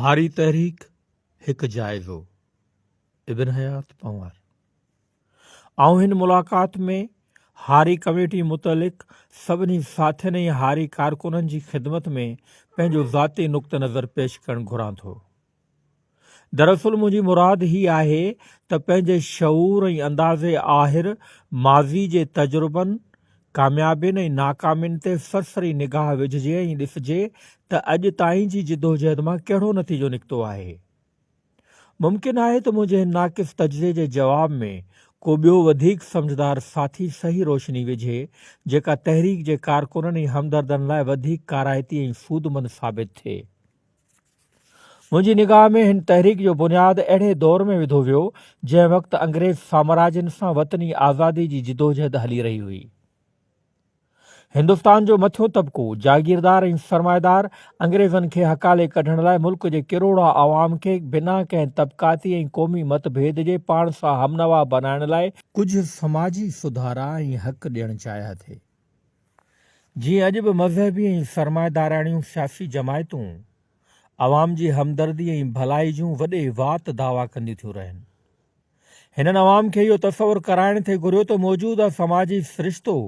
هاري تحريڪ، هڪ جائزو، ابن حيات پنهور. آئون هن ملاقات ۾ هاري ڪميٽي متعلق سڀني ساٿين ۽ هاري ڪارڪنن جي خدمت ۾ پنهنجو ذاتي نقطه نظر پيش ڪرڻ گهران ٿو. دراصل منهنجي مراد هي آهي ته پنهنجي شعور ۽ اندازي آهر ماضي جي تجربن، ڪاميابين ۽ ناڪامين تي سرسري نگاهه وجهجي ۽ ڏسجي ته اڄ تائين جي جدوجهد مان ڪهڙو نتيجو نڪتو آهي. ممڪن آهي ته منهنجي هن ناقص تجزيي جي جواب ۾ ڪو ٻيو وڌيڪ سمجهدار ساٿي صحيح روشني وجهي، جيڪا تحريڪ جي ڪارڪنن ۽ همدردن لاء وڌيڪ ڪارائتي ۽ سودمند ثابت ٿئي. منهنجي نگاهه ۾ هن تحريڪ جو بنياد اهڙي دور ۾ وڌو ويو، جنهن وقت انگريز سامراجين سان وطني آزادي جي جدوجهد هلي رهي هئي. هندستان جو مٿيون طبقو، جاگيردار ۽ سرمائيدار، انگريزن کي هڪالي ڪڍڻ لاء ملڪ جي ڪروڙها عوام کي بنا ڪنهن طبقاتي ۽ قومي مت ڀيد جي پاڻ سان همنوا بنائڻ لاء ڪجهه سماجي سڌارا ۽ حق ڏيڻ چاهيا ٿي. جيئن اڄ به مذهبي ۽ سرمائيداراڻيون سياسي جماعتون عوام جي همدردي ۽ ڀلائي جون وڏي وات دعويٰ ڪنديون ٿيون رهن. هنن عوام کي اهو تصور ڪرائڻ ٿي گهريو ته موجوده سماجي سرشتو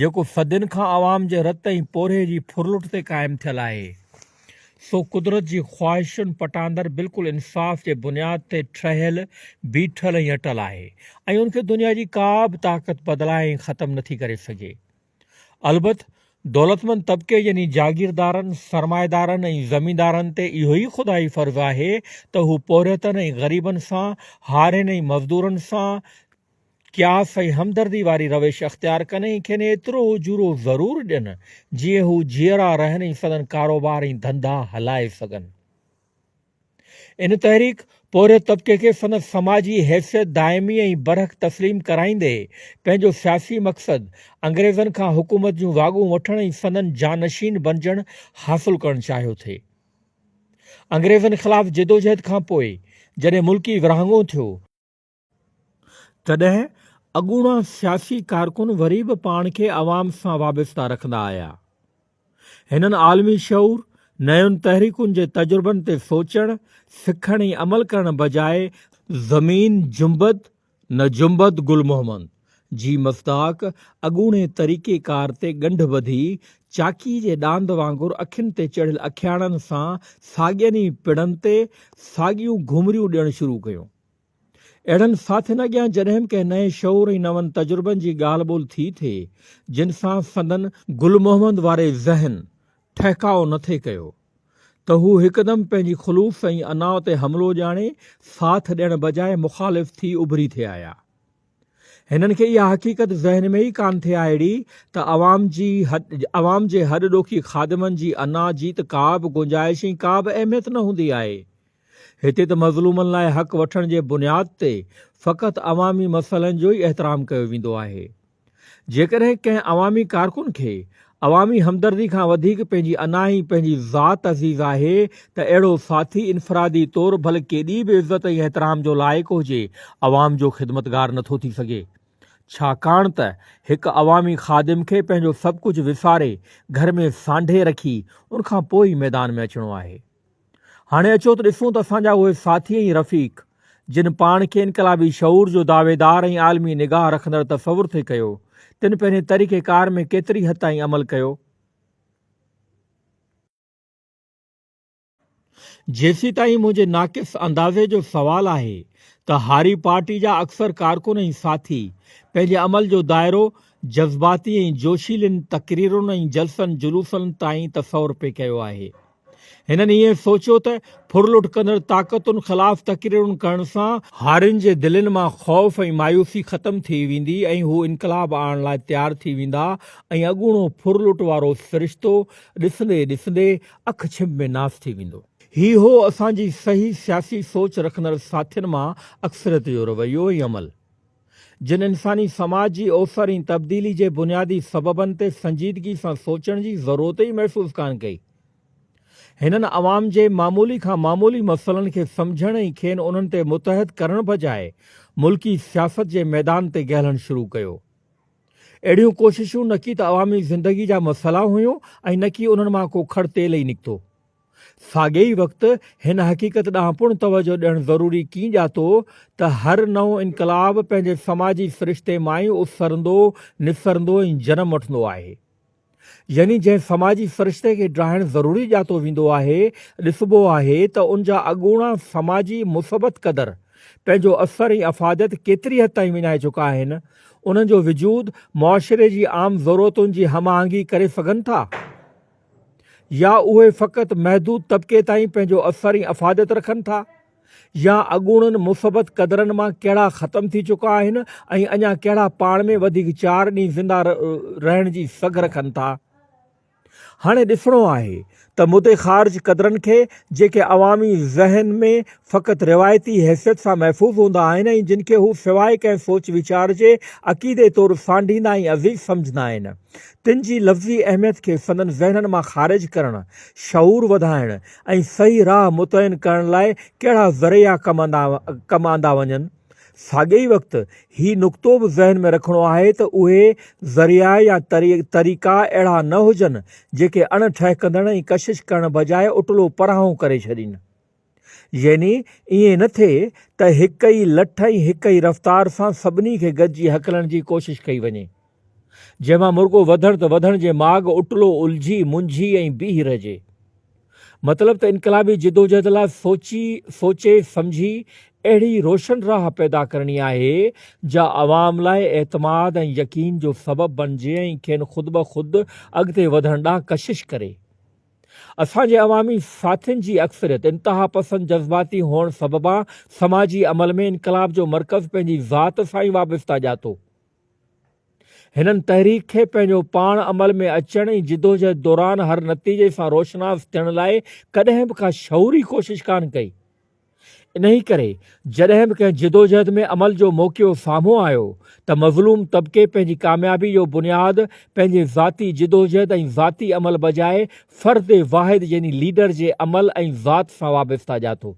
جيڪو صدين کان عوام جي رت ۽ پورهيي جي ڦرلٽ تي قائم ٿيل آهي سو قدرت جي خواهشن پٽاندر بلڪل انصاف جي بنياد تي ٺهيل، بيٺل ۽ اٽل آهي ۽ ان کي دنيا جي ڪا به طاقت بدلائي ۽ ختم نٿي ڪري سگهي. البت دولتمند طبقي يعني جاگيردارن، سرمائيدارن ۽ زميندارن تي اهو ئي خدائي فرض آهي ته هو پورهيتن ۽ غريبن سان، هارين ۽ مزدورن سان، قياس ۽ همدردي واري روش اختيار ڪن ۽ کين ايترو اجورو ضرور ڏين، جيئن هو جيئرا رهن ۽ سندن ڪاروبار ۽ ڌنڌا هلائي سگهن. ان تحريڪ پورهيت طبقي کي سندس سماجي حيثيت دائمي ۽ برحق تسليم ڪرائيندي پنهنجو سياسي مقصد انگريزن کان حڪومت جون واڳون وٺڻ ۽ سندن جانشين بنجڻ حاصل ڪرڻ چاهيو ٿي. انگريزن خلاف جدوجهد کان پوء جڏهن ملڪي ورهاڱو ٿيو، تڏهن اڳوڻا سياسي ڪارڪن وري به پاڻ کي عوام سان وابسته رکندا آيا. هنن عالمي شعور، نين تحريڪن جي تجربن تي سوچڻ، سکڻ ۽ عمل ڪرڻ بجاء زمين جنبد نه جنبد گل محمد جي مصداق اڳوڻي طريقي ڪار تي ڳنڍ ٻڌي چاڪي جي ڏاند وانگر اکين تي چڙهيل اکياڻن سان ساڳين ئي پڙن تي ساڳيون گهمريون ڏيڻ شروع ڪيون. اهڙن ساٿين اڳيان جڏهن به ڪنهن نئين شعور ۽ نون تجربن جي ڳالهه ٻولهه ٿي ٿئي، جن سان سندن گل محمد واري ذهن ٺهڪاء نه ٿي ڪيو، ته هو هڪدم پنهنجي خلوص ۽ انا تي حملو ڄاڻي ساٿ ڏيڻ بجاء مخالف ٿي اڀري ٿي آيا. هنن کي اها حقيقت ذهن ۾ ئي ڪانه ٿي آئڙي ته عوام جي عوام جي هڏ ڏوکي خادمن جي انا جي ته ڪا به گنجائش ۽ ڪا به اهميت نه هوندي آهي. هتي ته مظلومن لاء حق وٺڻ جي بنياد تي فقط عوامي مسئلن جو ئي احترام ڪيو ويندو آهي. جيڪڏهن ڪنهن عوامي ڪارڪن کي عوامي همدردي کان وڌيڪ پنهنجي انا ۽ پنهنجي ذات عزيز آهي ته اهڙو ساٿي انفرادي طور ڀل ڪيڏي به عزت ۽ احترام جو لائق هجي عوام جو خدمتگار نٿو ٿي سگهي. ڇاڪاڻ ته هڪ عوامي خادم کي پنهنجو سڀ ڪجهه وساري گهر ۾ سانڍي رکي ان کان پوء ئي ميدان ۾ اچڻو آهي. هاڻي اچو ته ڏسون ته اسان جا اهي ساٿي ۽ رفيق، جن پاڻ کي انقلابي شعور جو دعويدار ۽ عالمي نگاهه رکندڙ تصور ٿي ڪيو، تن پنهنجي طريقي ڪار ۾ ڪيتري حد تائين عمل ڪيو؟ جيسيتائين منهنجي ناقص اندازي جو سوال آهي ته هاري پارٽي جا اڪثر ڪارڪن ۽ ساٿي پنهنجي عمل جو دائرو جذباتي ۽ جوشيلين تقريرن ۽ جلسن جلوسن تائين تصور پئي ڪيو آهي. هنن ائين سوچيو ته ڦرلٽ ڪندڙ طاقتن خلاف تقريرون ڪرڻ سان هارين جي دلين مان خوف ۽ مايوسي ختم ٿي ويندي ۽ هو انقلاب آڻڻ لاء تيار ٿي ويندا ۽ اڳوڻو ڦرلٽ وارو سرشتو ڏسندي ڏسندي اک ڇنڀ ۾ ناس ٿي ويندو. هي هو اسان جي صحيح سياسي سوچ رکندڙ ساٿين مان اڪثريت جو رويو ۽ عمل. جن انساني سماج جي اوسر ۽ تبديلي جي بنيادي سببن تي سنجيدگي سان سوچڻ جي ضرورت ئي محسوس ڪانه ڪئي. هنن عوام جي معمولي کان معمولي مسئلن کي سمجهڻ ۽ کين انهن تي متحد ڪرڻ بجاء ملڪي سياست جي ميدان تي گهلڻ شروع ڪيو. اهڙيون ڪوششون نڪي ته عوامي زندگي جا مسئلا هيون ۽ نڪي انهن مان ڪو کڙ تيل ئي نڪتو. ساڳئي ئي وقت هن حقيقت ڏانهن پڻ توجهه ڏيڻ ضروري ڪين ڄاتو ته هر نئون انقلاب پنهنجي سماجي سرشتي مان ئي اسرندو، نسرندو ۽ جنم وٺندو آهي. يعني جنهن سماجي سرشتي کي ڊاهڻ ضروري ڄاتو ويندو آهي، ڏسبو آهي ته ان جا اڳوڻا سماجي مثبت قدر پنهنجو اثر ۽ افاديت ڪيتري حد تائين وڃائي چڪا آهن، انهن جو وجود معاشري جي عام ضرورتن جي هم آهنگي ڪري سگهن ٿا؟ يا اهي فقط محدود طبقي تائين پنهنجو اثر ۽ افاديت رکن ٿا؟ يا اڳوڻن مثبت قدرن مان ڪهڙا ختم ٿي چڪا آهن ۽ اڃا ڪهڙا پاڻ ۾ وڌيڪ چار ڏينهن زنده رهڻ جي سگهه رکن ٿا؟ هاڻي ڏسڻو آهي ته مدي خارج قدرن کي، جيڪي عوامي ذهن ۾ فقط روايتي حيثيت سان محفوظ هوندا آهن ۽ جن کي هو سواء ڪنهن سوچ ويچار جي عقيدي طور سانڍيندا ۽ عزيز سمجهندا آهن، تن جي لفظي اهميت کي سندن ذهنن مان خارج ڪرڻ، شعور وڌائڻ ۽ صحيح راهه متعين ڪرڻ لاء ڪهڙا ذريعا ڪم آندا وڃن؟ ساڳئي ئي وقت هي نقطو به ذهن ۾ رکڻو آهي ته اهي ذريعا يا طريقا اهڙا نه هجن جيڪي اڻ ٺهڪندڙ ۽ ڪشش ڪرڻ بجاء اٽلو پرانهون ڪري ڇڏين. يعني ائين نه ٿئي ته هڪ ئي لٺ ۽ هڪ ئي رفتار سان سڀني کي گڏجي هڪلڻ جي ڪوشش ڪئي وڃي، جنهن مان مرڳو وڌڻ ته وڌڻ جي ماڳ اٽلو الجهي، منجهي ۽ بيهي رهجي. مطلب ته انقلابي جدوجهد لاء سوچي، سوچي سمجهي اهڙي روشن راهه پيدا ڪرڻي آهي، جا عوام لاء اعتماد ۽ يقين جو سبب بڻجي ۽ کين خودبخود اڳتي وڌڻ ڏانهن ڪشش ڪري. اسان جي عوامي ساٿين جي اڪثريت انتهاپسند جذباتي هئڻ سببان سماجي عمل ۾ انقلاب جو مرڪز پنهنجي ذات سان ئي وابسته ڄاتو. هنن تحريڪ کي پنهنجو پاڻ عمل ۾ اچڻ ۽ جدوجهد دوران هر نتيجي سان روشناس ٿيڻ لاء ڪڏهن به ڪا شعوري ڪوشش ڪانه ڪئي. انهيء ڪري جڏهن به ڪنهن جدوجهد ۾ عمل جو موقعو سامهون آيو ته مظلوم طبقي پنهنجي ڪاميابي جو بنياد پنهنجي ذاتي جدوجهد ۽ ذاتي عمل بجاء فرد واحد يعني ليڊر جي عمل ۽ ذات سان وابسته ڄاتو.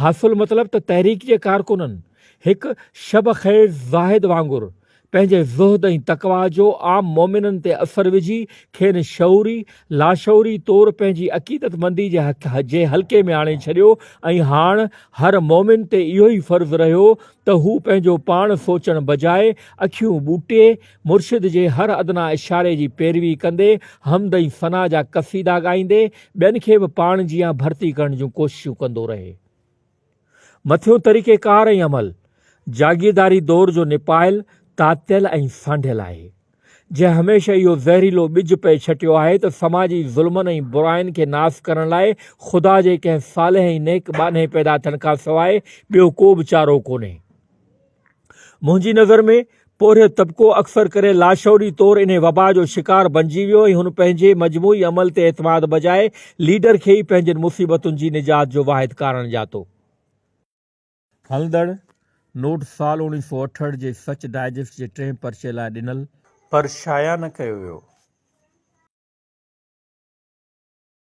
حاصل مطلب ته تحريڪ جي ڪارڪنن هڪ شب خيز زاهد وانگر پنهنجي زهد ۽ تقويٰ جو عام مؤمنن تي اثر وجهي کين شعوري، لاشعوري طور پنهنجي عقيدتمندي جي حلقي ۾ آڻي ڇڏيو ۽ هاڻ هر مؤمن تي اهو ئي فرض رهيو ته هو پنهنجو پاڻ سوچڻ بجاء اکيون ٻوٽي مرشد جي هر ادنيٰ اشاري جي پيروي ڪندي حمد ۽ ثنا جا قصيدا ڳائيندي ٻين کي به پاڻ جيان ڀرتي ڪرڻ جون ڪوششون ڪندو رهي. مٿيون طريقيڪار ۽ عمل جاگيرداري دور جو نپايل، تاتيل ۽ سانڍيل آهي، جنهن هميشه اهو زهريلو ٻج پئي ڇٽيو آهي ته سماجي ظلمن ۽ براين کي ناس ڪرڻ لاء خدا جي ڪنهن صالح ۽ نيڪ ٻانهي پيدا ٿيڻ کان سواء ٻيو ڪو به چارو ڪونهي. منهنجي نظر ۾ پورهيت طبقو اڪثر ڪري لاشعوري طور انهي وبا جو شڪار بنجي ويو ۽ هن پنهنجي مجموعي عمل تي اعتماد بجاء ليڊر کي ئي پنهنجين مصيبتن جي نجات جو واحد ڪارڻ ڄاتو. هلندڙ نوٽ سال 1968 جي سچ ڊائجسٽ جي ٽئين پرچي لاء ڏنل. پر شايع نه ڪيو ويو.